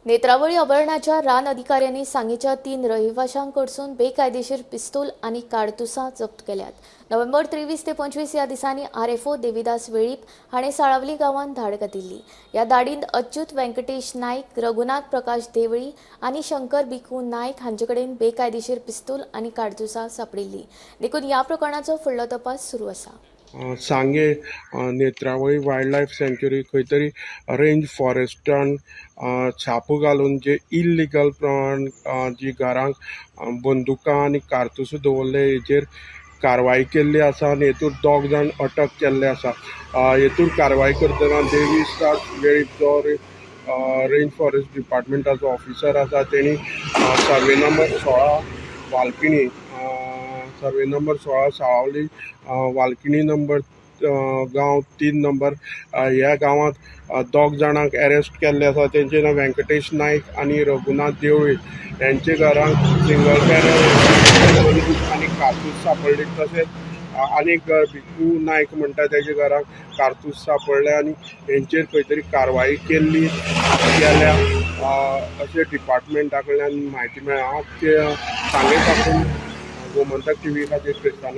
नेत्रावळी अभयारण्याच्या रान अधिकाऱ्यांनी सांगेच्या 3 रहिवाशांकडसून बेकायदेशीर पिस्तूल आणि काडतुसां जप्त केल्यात. नोव्हेंबर 23 ते 25 ह्या दिसांनी आरएफओ देविदास वेळीप हाणें साळावली गांवांत धाड घातिल्ली. ह्या धाडींत अच्युत व्यंकटेश नायक, रघुनाथ प्रकाश देवळी आनी शंकर भिकू नायक हांचे कडेन बेकायदेशीर पिस्तूल आनी काडतुसां सापडिल्ली. देखून ह्या प्रकरणाचो फुडलो तपास सुरू आसा. सांगे नेत्रावळी वायल्ड लायफ सँच्युरी खंय तरी रेंज फॉरेस्टान छापो घालून जे इल्लिगल प्रमाण जी घरांक बंदुकां आनी कारतुसां दवरले हेजेर कारवाय केल्ली आसा आनी हेतूर 2 जाण अटक केल्ले आसा. हेतूर कारवाय करतना देविदास वेळीप जो रेंज फॉरेस्ट डिपार्टमेंटाचो ऑफिसर आसा, तेणी सर्वे नंबर 16 वालकिणी, सर्वे नंबर 16 साळावली वालकिणी नंबर गांव 3 नंबर ह्या गांवांत 2 जाणांक अरेस्ट केल्ले आसा. तेंचे नांव व्यंकटेश नायक आनी रघुनाथ देवळी. हेंचे घरांक सिंगल बॅरल आनी कारतूस सापडली. तशेंच आनीक भिकू नायक म्हणटा तेजे घरांक कारतूस सापडले आनी हेंचेर खंय तरी कारवाई केल्ली गेल्या अशें डिपार्टमेंटा कडल्यान म्हायती मेळ्ळ्या. हांव सांगे साकून गोमंतक टीव्ही खातीर क्रिस्तानो.